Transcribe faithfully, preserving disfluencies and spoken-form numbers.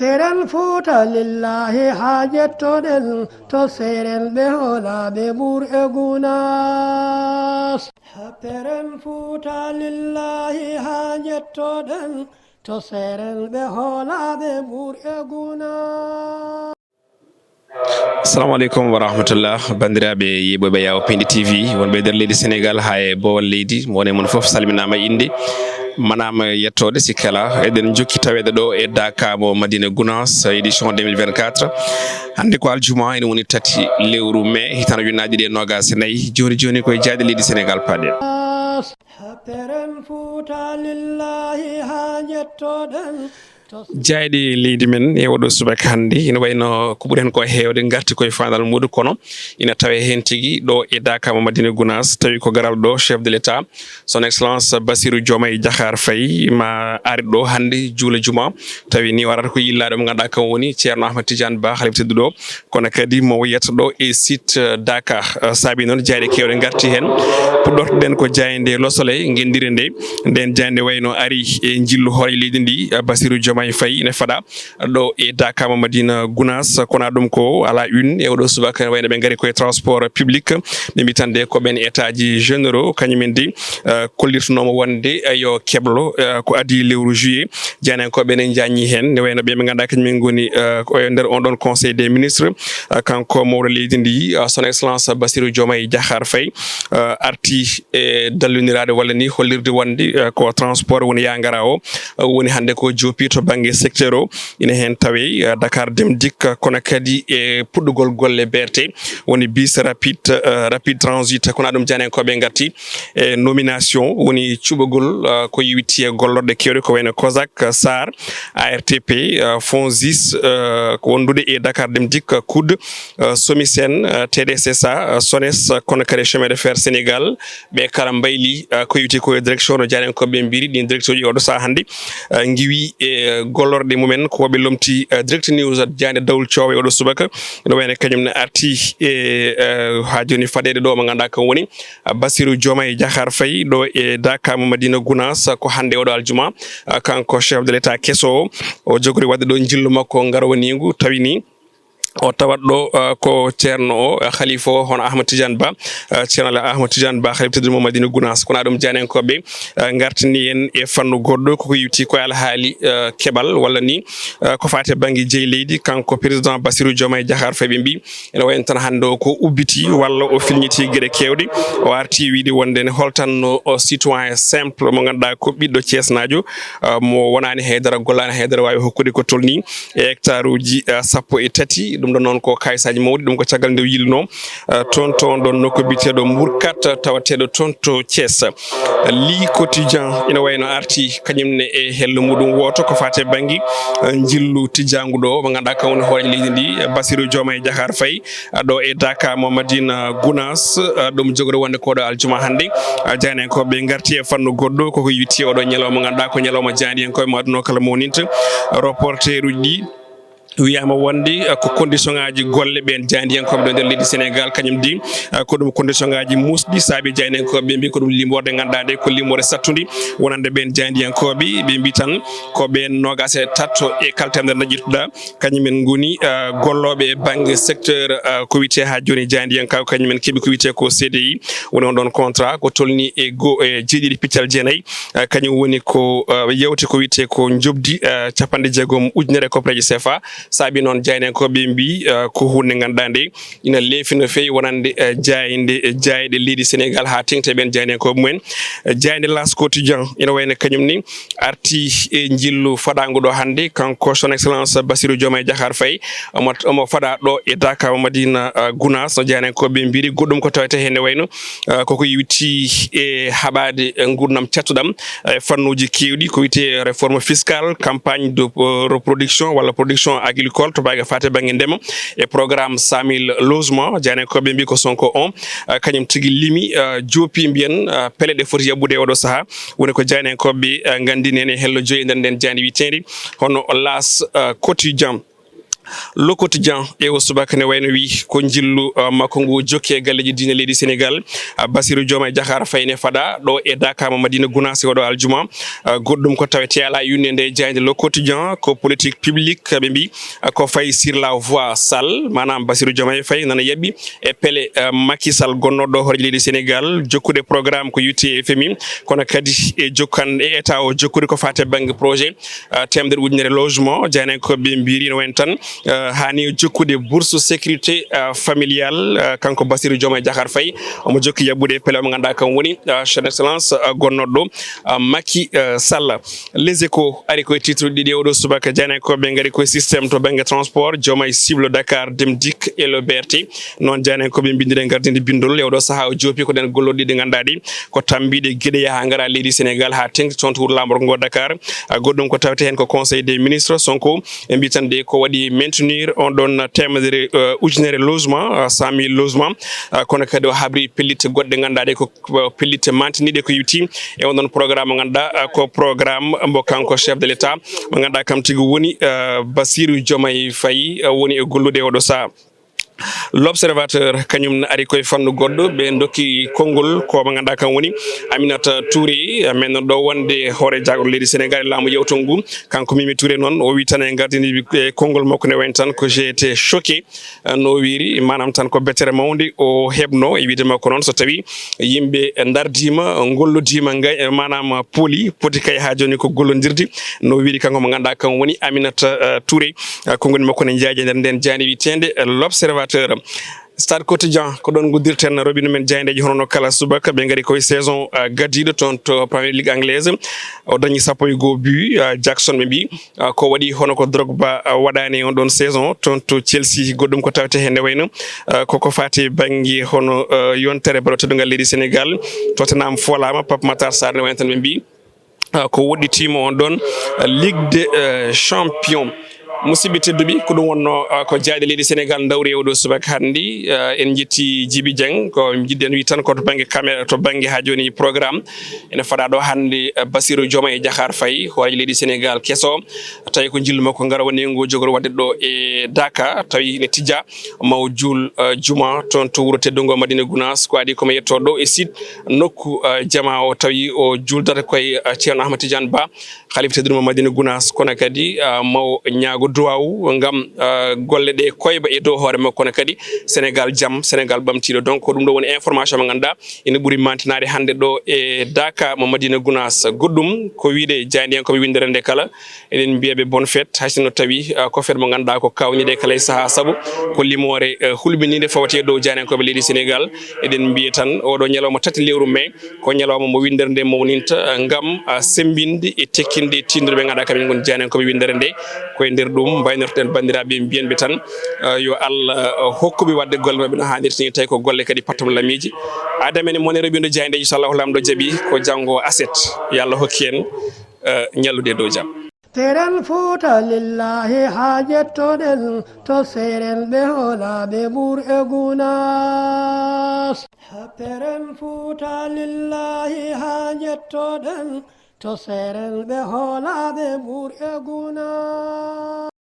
Seren Fuuta lillahi haa jettoɗen to seren ɓe hoolaaɓe Mbuur e Gunaas. Peren Fuuta lillahi haa jettoɗen to seren ɓe hoolaaɓe Mbuur e Gunaas. Assalamu aleykum wa rahmatullah, banndiraaɓe yeeɓooɓe Yawo Pindi T V, wonɓe e nder leydi Senegaal haa e boowal leydi, mo woni e mon fof salminaama innde, manaama yettoode, sikke alaa. Eɗen njokki taweede ɗo e Dakamo Madina Gunaas, édition deux mille vingt-quatre. Hannde ko aljuma, ene woni tati lewru mai, hitaande ujunnaji ɗiɗi e noogas e nayi. Jooni jooni ko e jaayɗe leydi Senegaal paaɗen. Peren Fuuta lillahi haa jettoɗen. Jaayɗe leydi men e oɗo subaka hannde, ina wayno ko ɓuri heen ko heewde ngarti koye faandal muuɗum, kono ina tawee heen tigi ɗo e Dakamo Madina Gunaas, tawi ko garal ɗo chef de l'État, son excellence Bassirou Diomaye Diakhar Faye, ma ari ɗo hannde juula juma, tawi ni warata ko yillaaɗo mo ngannduɗaa kam woni Ceerno Ahmad Tidiane Ba, halifa tedduɗo, kono kadi mo yiyata ɗo e site, eh, Dakar. Eh, saabi noon jaayɗe keewɗe ngarti heen. Puɗɗortoɗen ko jaaynde Le Soleil, ngenndire nde. Nden jaaynde wayno ari e njillu hooreejo leydi ndi, eh, Bassirou Diomaye Faye, ene faɗa ɗo e Dakamo Madina Gunaas. Kono ɗum ko ala une e oɗo subaka, wayno ɓe ngari koye transport public. Ɓe mbi tan de ko ɓen états généraux, kañum en de, eh, kollirtunoomo wonde, eh, yo keblo, eh, ko adii lewru juillet. Jaayndiyankooɓe ene njaññi heen, ne wayno ɓe ɓe ngannduɗaa kañum en ngoni, eh, ko e nder on ɗon conseil des ministres. Eh, kanko mawɗo leydi ndi, eh, son excellence Bassirou Diomaye Diakhar Faye, eh, arti e dalloniraade walla ni hollirde wonde, eh, ko transport woni yaa ngaraa o, eh, woni hannde ko joopi to bannge secteur o. Ina heen tawee, eh, Dakar Dem Dikk, kono kadi e puɗɗugol golle B R T, woni bus rapide, eh, rapide transit, kono ɗum jaayndiyankooɓe ngarti e nomination, woni cuɓagol, eh, ko yowiti e gollorɗe keewɗe ko wayno COSAC, SAR, A R T P, eh, FONSIS, eh, ko wondude e Dakar Dem Dikk, COUD, eh, SOMISEN, eh, T D C S A, eh, SONES, eh, kono kadi chemin de fer Sénégal, ɓe kala mbayli, eh, ko yowiti ko e direction no jaayndiyankooɓe mbiri, ɗin direction ji oɗo sahaa hannde, eh, ngiwi e gollorɗe mumen, ko ɓe lomti, eh, Direct News, jaaynde dawol coowa e oɗo subaka, no wayno kañum ne arti e, eh, haa jooni fadeede ɗo mo ngannduɗaa kam woni, eh, Bassirou Diomaye Diakhar Faye ɗo e Dakamo Madina Gunaas, ko hannde oɗo aljuma, eh, kanko chef de l'État keso o, o jogori waɗde ɗo njillu makko ngarwaniingu, tawi ni o tawat ɗo, eh, ko ceerno o, eh, halifa o, hono Ahmad Tidiane Ba, eh, ceerno Ahmad Tidiane Ba, halifa tedduɗo mo Madina Gunaas. Kono ɗum jaayndiyankooɓe, eh, ngartini en e fannu goɗɗo, koko yowiti ko e alhaali, eh, keɓal walla ni, eh, ko faati e bannge jeyi leydi, kanko président Bassirou Diomaye Diakhar Faye ɓe mbi, ene wayno tan hannde o ko ubbiti walla o filñiti geɗe keewɗe. O arti wiide wonde ne holtanno o citoyen simple mo ngannduɗaa ko ɓiɗɗo Ceesnaajo, eh, mo wonaani haydara, gollaani haydara, waawi hokkude ko tolni e hectare uji, eh, sappo e tati. Ɗum ɗon noon ko kayisaaji mawɗi, ɗum ko caggal nde o yilno, eh, toon, toon ɗon nokku biyeteeɗo Mbourkat, tawateeɗo toon to Thiès. Le Quotidien ina wayno arti kañum ne e hello muɗum wooto ko faati e bannge, eh, njillu tijjaangu ɗo, mo ngannduɗaa kam woni hooreejo leydi ndi, eh, Bassirou Diomaye Diakhar Faye, eh, ɗo e Dakamo Madina Gunaas, eh, ɗum jogori wonde ko ɗo aljuma hannde. Eh, jaayndiyankooɓe ngarti e fannu goɗɗo, koko yowiti oɗo ñalawma, ngannduɗaa ko ñalawma jaayndiyankooɓe mo aduna o kala mawninta. Reporter uji ɗi wiyaama wonde, eh, ko condition ngaji golle ɓeen jaayndiyankooɓe ɗo nder leydi Senegaal, kañum di, eh, ko ɗum condition ngaji muusɗi, saabi jaayndiyankooɓe ɓe mbi ko ɗum limorde ngannduɗaa nde ko limorde sattude wonande ɓeen jaayndiyankooɓe. Ɓe mbi tan ko ɓeen noogaas e tato e kala teemedere nde ƴettuɗaa, kañum en ngoni, eh, gollooɓe e bannge secteur, eh, ko wiyetee haa jooni jaayndiyankaagu, kañum en keɓi ko wiyetee ko C D I, woni on ɗon contrat ko tolni e go-, e jeeɗiɗi piccal jeenayi. Eh, kañum woni ko, eh, yewte ko wiyetee ko njoɓdi, eh, capanɗe jeegom ujunere koppareeje C F A. Saabi noon jaayndiyankooɓe mbi, eh, ko huunde ngannduɗaa nde ina leefi no feewi wonande, eh, jaaynde, eh, jaayɗe leydi Senegaal haa teeŋti e ɓeen jaayndiyankooɓe mumen. Eh, jaaynde L'As Quotidien ina wayno kañum ni arti e njillu faɗaangu ɗo hannde, kanko son excellence Bassirou Diomaye Diakhar Faye, omo, omo faɗa ɗo e Dakamo Madina, eh, Gunaas, no jaayndiyankooɓe mbiri. Goɗɗum ko tawetee heen ne wayno, eh, koko yowiti e haɓaade, eh, nguurndam cattuɗam, eh, fannuuji keewɗi, ko wiyetee réforme fiscale, campagne de, eh, reproduction walla production agricole to bannge faati bannge ndema, e programme cent mille logement, jaayndiyankooɓe mbi ko Sonko on, eh, kañum tigi limi, eh, joopi mbiyen, eh, pele ɗe foti yaɓɓude e oɗo sahaa, woni ko jaayndiyankooɓe, eh, nganndini en e hello joyi e nder nden jaaynde wiyeteende hono L'As, eh, Quotidien. Le Quotidien e o subaka ne wayno wi ko njillu, uh, makko ngu jokki e galleeji diine leydi Sénégal. Uh, Bassirou Diomaye Diakhar Faye ne fada ɗo e Dakar mo Madina Gounass e oɗo aljuma. Uh, goɗɗum ko tawete ala yunde nde jaaynde Le Quotidien ko politique publique ɓe mbi, uh, ko fayi sur la voie Sall, maanaam Bassirou Diomaye Faye nana yaɓi e pele, uh, Macky Sall gonnoɗo hooreejo leydi Sénégal jokkude programme ko yutti e F M I, kono kadi e jokkan e état o jokkude ko fate banggue projet, uh, temedere ujunere logement. Jaaynankoɓe mbiri no wayno tan, uh, hani jokkude bourse sécurité, uh, familiale, uh, kanko Bassirou Diomaye Diakhar Faye omo jokki yaɓɓude e pele omo ganduɗa kam woni, uh, chef d'excellence, uh, gonnoɗo, uh, Macky, uh, Sall. Les Échos ari koye titre ɗiɗi e oɗo subaka, jaaynankoɓe ngari koye système to banggue transport, Diomaye cible Dakar Dem Dikk e le B R T. Noon jaaynankoɓe mbindire gardinde bindol e oɗo saaha o joopi ko nden gollorɗi ɗi ganduɗa ɗi ko tambiɗe gueɗe yaaha gara leydi Sénégal ha tengti toon to wuuro lamorgo ngo Dakar. A goɗɗum ko tawete hen ko conseil des ministres Sonko e mbi tan de ko waɗi maintenir on ɗon temedere, uh, ujunere logement, uh, cent mille logement. Uh, kono kadi o habri pellitte goɗɗe ganduɗa ɗe ko, uh, pellitte mantiniɗe ko yewti e on ɗon programme mo ganduɗa, uh, ko programme mbo kanko chef de l'état mo ganduɗa kam tigi woni, uh, Bassirou Diomaye Faye, uh, woni e gollude e oɗo saaha. L'Observateur kañum ne ari koye fannu goɗɗo, ɓe dokki konngol ko mo ganduɗa kam woni Aminata Touré, men ɗo wonde hoore jagorɗo leydi Sénégal e laamu yewto ngu. Kanko Mimi Touré noon o wi tan e gardini e konngol makko ne wayno tan ko j'ai été choqué, no wiri maanaam tan ko bettere mawnde o heɓno e wiide makko noon so tawi yimɓe dardima, gollodima, nga-, maanaam pooli poti kay ha joni ko gollodirde, no wiri kanko mo ganduɗa kam woni Aminata, eh, Touré. Eh, konngol makko ne jaaji e nder nden jaaynde wiyetende, eh, L'Observateur. Stade Quotidien, ko ɗon guddirten robinet men jaayndeeji hono no kala subaka. Ɓe ngari koye saison, ah, gadiiɗo toon to Premier League anglaise. O dañi sappo e goho but, ah, Jackson ɓe mbi, ah, ko waɗi hono ko Drogba, ah, waɗaani on ɗon saison toon to Chelsea. Goɗɗum ko tawete heen ne wayno, ah, koko faati bannge hono, ah, yontere balo teddungal leydi Sénégal. Tottenham foolaama, Pape Matar Sarr ne wayno tan ɓe mbi, ah, ko woɗɗitiima on ɗon, ah, Ligue des, ah, Champions. Musidɓe tedduɓe, ko ɗum wonno, ah, ko jaaɗe leydi Sénégal ndawri e oɗo subaka hannde. Ah, en njetti Djiby Dieng, ko jiɗɗen wi tan ko to bannge caméra, to bannge haa jooni programme. Ene faɗa ɗo hannde, ah, Bassirou Diomaye Diakhar Faye, hooreejo leydi Sénégal keso. Tawi ko njillu makko ngara woni ngo jogori waɗde ɗo e Daka, tawi ne tijja. Maw juul, eh, juma toon to wuro teddungo Madina Gounass. Ko adi komo yetto ɗo e site nokku, eh, jama o tawi o juuldata koye, eh, Ceerno Ahmad Tidiane Ba, khalifa tedduɗo mo Madina Gounass, kono kadi, eh, maw ñaago duwawu ngam, eh, golle ɗe koyba e dow hoore makko, kono kadi Sénégal jam, Sénégal ɓamtiiɗo. Donc ko ɗum ɗo woni information mo ngannduɗaa ene ɓuri mantinaade hannde ɗo e Daka mo Madina Gounass. Goɗɗum ko wiide jaayndiyankooɓe winndere nde kala, eɗen mbiya ɓe bonne fête, hay sinno tawi, ah, ko fête mo ngannduɗaa ko kawniiɗe kala e sahaa, sabu ko limoore, eh, hulɓiniinde fawetee dow jaayndiyankooɓe leydi Sénégal. Eɗen mbiya tan oɗo ñalawma tati lewru mai ko ñalawma mo winndere nde mawninta, ah, ngam, ah, semmbinde e tekkinde e tiindere ɓe ngannduɗaa kamɓe ngoni jaayndiyankooɓe winndere nde. Ko e nder ɗum mbaynortoɗen banndiraaɓe, mbiyen ɓe tan, ah, yo Allah, ah, hokku ɓe waɗde golle maɓɓe no haanirta ni, tawi ko golle kadi pattam lamiiji. Adama ene mone roɓindo jaayndeeji, so Allahu Laamɗo jaɓi ko janngo aset, yo Allah hokku en, eh, ñallude e dow jam. Teren Fuuta lillahi haa jettoɗen to seeren ɓe hoolaaɓe Mbuur e Gunaas. Teren Fuuta lillahi haa jettoɗen to seeren ɓe hoolaaɓe Mbuur e Gunaas.